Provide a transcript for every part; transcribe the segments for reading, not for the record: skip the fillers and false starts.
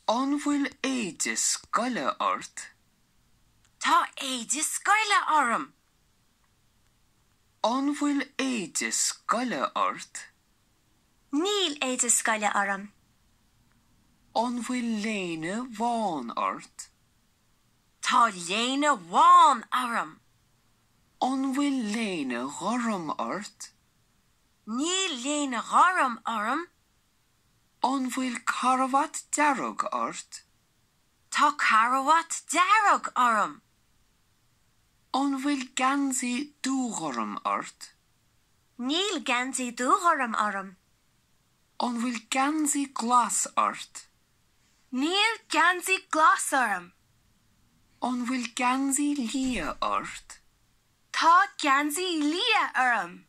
An bhfuil éide scoile ort? Tá éide scoile orm. An bhfuil éide scoile ort? Níl éide scoile orm. An bhfuil léine bhán ort? Tá léine bhán orm. An bhfuil léine ghorm ort? Níl léine ghorm orm. An bhfuil carbhat dearg ort? Tá carbhat dearg orm. An bhfuil geansaí dúghorm ort? Níl geansaí dúghorm orm. An bhfuil geansaí glas ort? Níl geansaí glas orm. An bhfuil geansaí liath ort? Tá geansaí liath orm.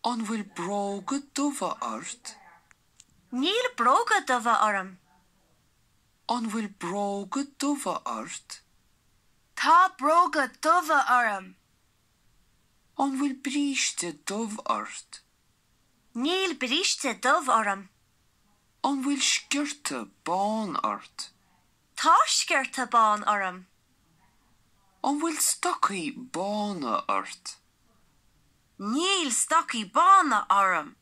An bhfuil bróga dubha ort? Níl bróga dubha orm. An bhfuil bróga dubha ort? Tá bróga dubha orm. An bhfuil bríste dubh ort? Níl bríste dubh orm. An bhfuil sciorta bán ort? Tá sciorta bán orm. An bhfuil stocaí bána ort? Níl stocaí bána orm.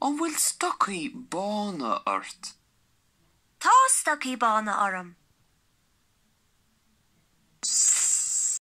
An bhfuil stocaí bána ort? Tá stocaí bána orm.